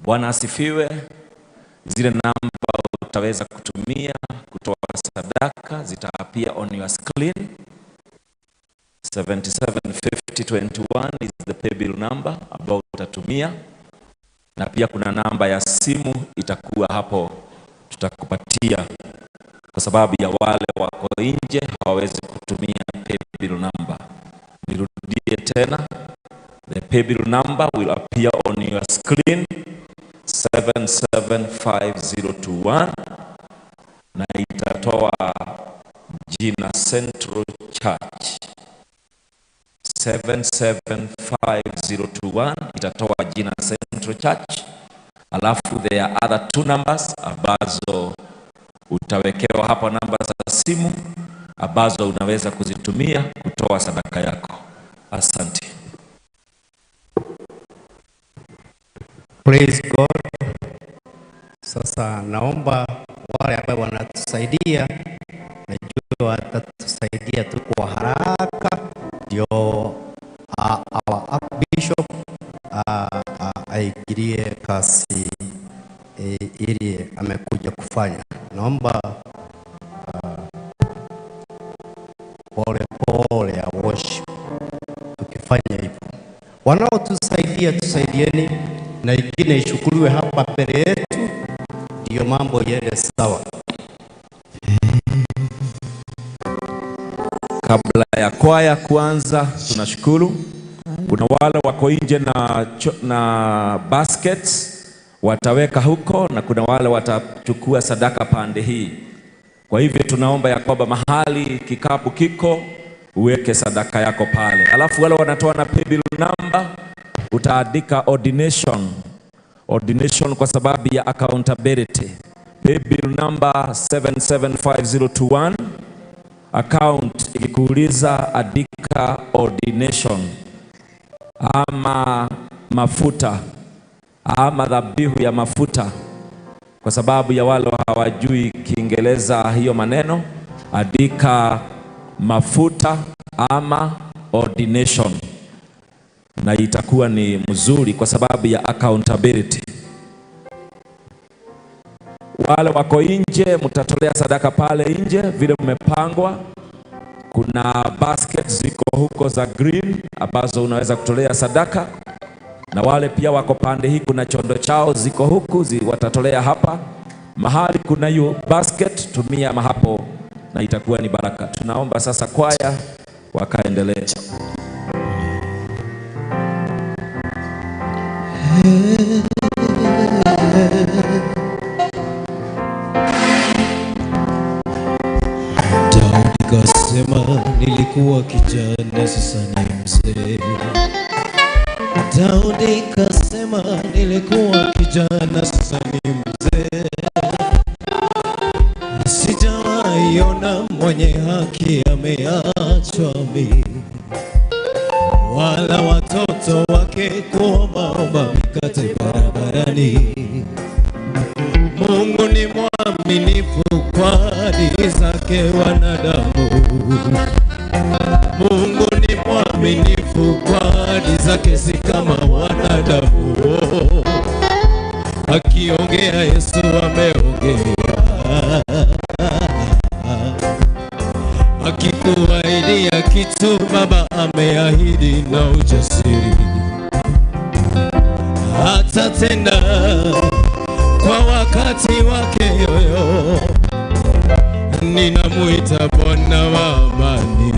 Bwana asifiwe. Zile namba utaweza kutumia kutoa sadaka zitaappear on your screen. 775021 is the paybill number ambao utatumia, na pia kuna namba ya simu itakuwa hapo, tutakupatia kwa sababu ya wale wako nje hawawezi kutumia paybill number. Nirudie tena, the paybill number will appear on your screen, 775021, na itatoa jina Central Church. 775021 itatoa jina Central Church, alafu there are other two numbers ambazo utawekewa hapo, namba za simu ambazo unaweza kuzitumia kutoa sadaka yako. Asante. Praise God. Sasa naomba wale ambao wanatusaidia, najua watatusaidia tu kwa haraka, ndio our Archbishop aingilie kazi ili amekuja kufanya. Naomba pole pole ya worship tukifanya hivyo. Wanaotusaidia tusaidieni, na ingine ishukuliwe hapa mbele yetu, ndio mambo iende sawa. Kabla ya kwaya kuanza, tunashukuru. Kuna wale wako nje na baskets wataweka huko, na kuna wale watachukua sadaka pande hii. Kwa hivyo tunaomba ya kwamba mahali kikapu kiko uweke sadaka yako pale. Alafu wale wanatoa na paybill number utaandika ordination. Ordination kwa sababu ya accountability. Paybill number 775021. Account ikikuuliza andika ordination ama mafuta ama dhabihu ya mafuta, kwa sababu ya wale hawajui Kiingereza hiyo maneno, andika mafuta ama ordination, na itakuwa ni mzuri kwa sababu ya accountability. Wale wako nje mtatolea sadaka pale nje vile mmepangwa. Kuna basket ziko huko za green ambazo unaweza kutolea sadaka, na wale pia wako pande hii kuna chondo chao ziko huku watatolea hapa. Mahali kuna hiyo basket tumia mahapo na itakuwa ni baraka. Tunaomba sasa kwaya wakaendelee. Daudi kasema nilikuwa kijana, sasa ni mzee. Daudi kasema nilikuwa kijana, sasa ni mzee. Sijawahi ona mwenye haki ameachwa mimi, wala watoto wake kuombaomba mikate barabarani. Mungu ni mwaminifu kwa ahadi zake wanadamu. Mungu ni mwaminifu kwa ahadi zake, si kama wanadamu. Akiongea Yesu ameongea, akikuahidia kitu Baba ameahidi na ujasiri, atatenda kwa wakati wake. Yoyo ninamuita Bwana wa amani,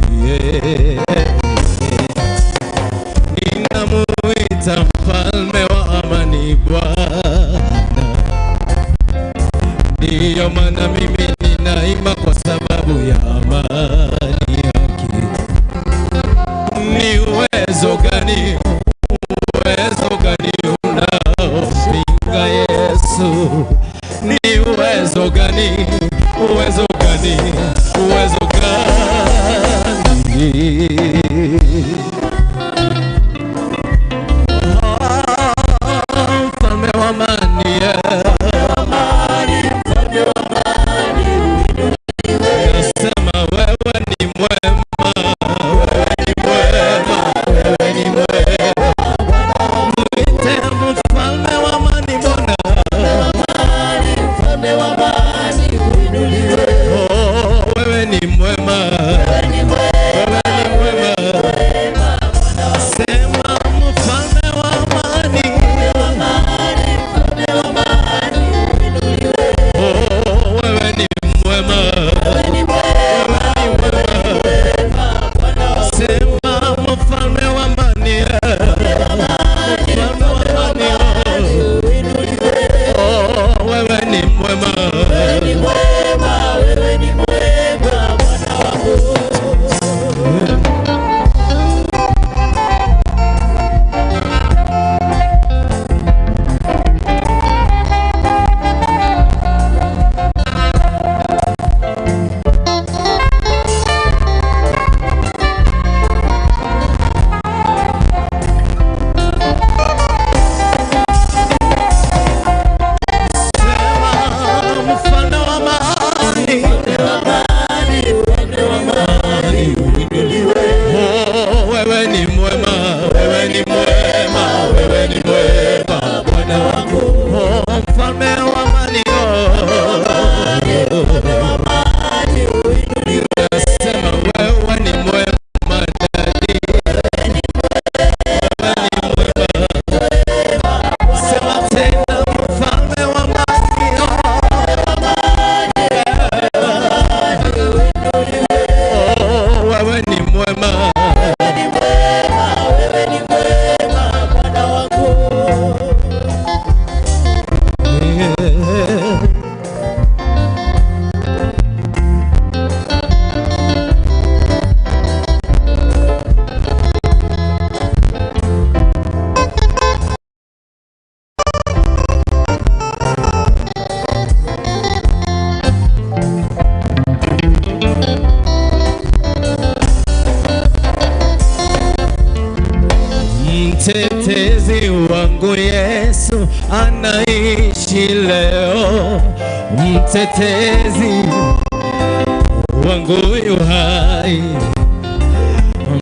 ninamuita mfalme wa amani Bwana. Ndiyo maana mimi ninaimba kwa sababu ya amani yake. Ni uwezo gani, uwezo gani unaopinga Yesu? Ni uwezo gani, uwezo gani, uwezo gani? Mfalme wa amani, nasema wewe ni mwema, wewe ni mwema, wewe ni mwema. Mwite mfalme wa amani Bwana. Mfalme wa amani uinuliwe. Oh, wewe ni mwema, Wewe ni wewe ni mwema. mwema Bwana wangu. Sema mfalme wa amani. Mfalme wa amani uinuliwe. Oh, wewe ni mwema, Wewe ni mwema, wewe ni mwema. Bwana wangu. Sema mfalme wa amani, mfalme wa amani. Uinuliwe. Oh, wewe ni mwema. Wewe ni mwema, wewe ni mwema Bwana wangu. Sema mfalme wa amani. Oh, wewe ni mwema, wewe ni mwema, wewe ni mwema Bwana wangu. Oh, mfalme wa amani. Oh, sema wewe ni mwema daddy. Wewe ni mwema. Sema tena mfalme wa amani. Oh, wewe ni mwema. Wewe ni mwema Bwana wangu. Mtetezi wangu Yesu anaishi leo, mtetezi wangu yu hai,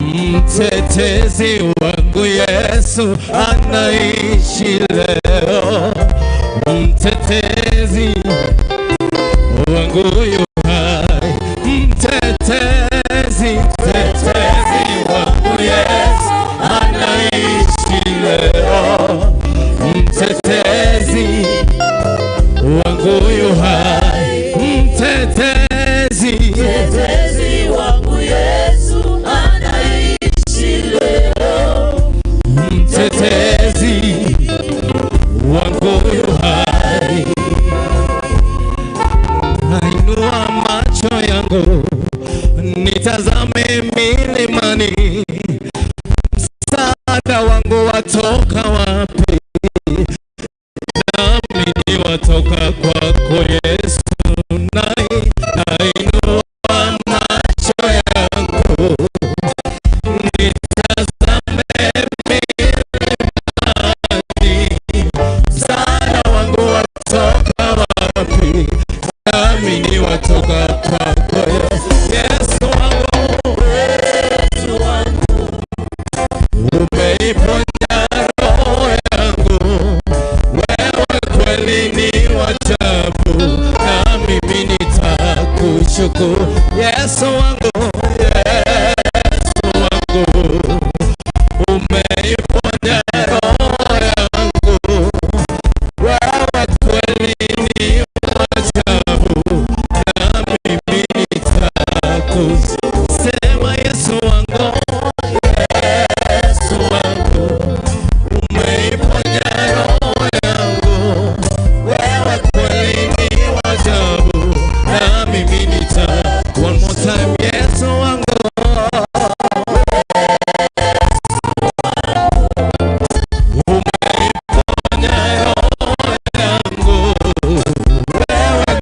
mtetezi wangu Yesu anaishi leo, mtetezi wangu yu hai, mtetezi, mtetezi wangu Yesu anaishi leo, mtetezi wangu yu hai, mtetezi, Mtetezi wangu Yesu anaishi leo. mtetezi wangu yu hai. Nainua macho yangu nitazame milimani, msaada wangu watoka wapi? Nami ni watoka kwako Yesu. Nainua macho yangu nitazame milimani, msaada wangu watoka wapi? Nami ni watoka kwako Yesu. Yesu wangu, Yesu wangu, umeiponya roho yangu, wewe kweli ni wa ajabu, na mimi nitakushukuru. Yesu wangu.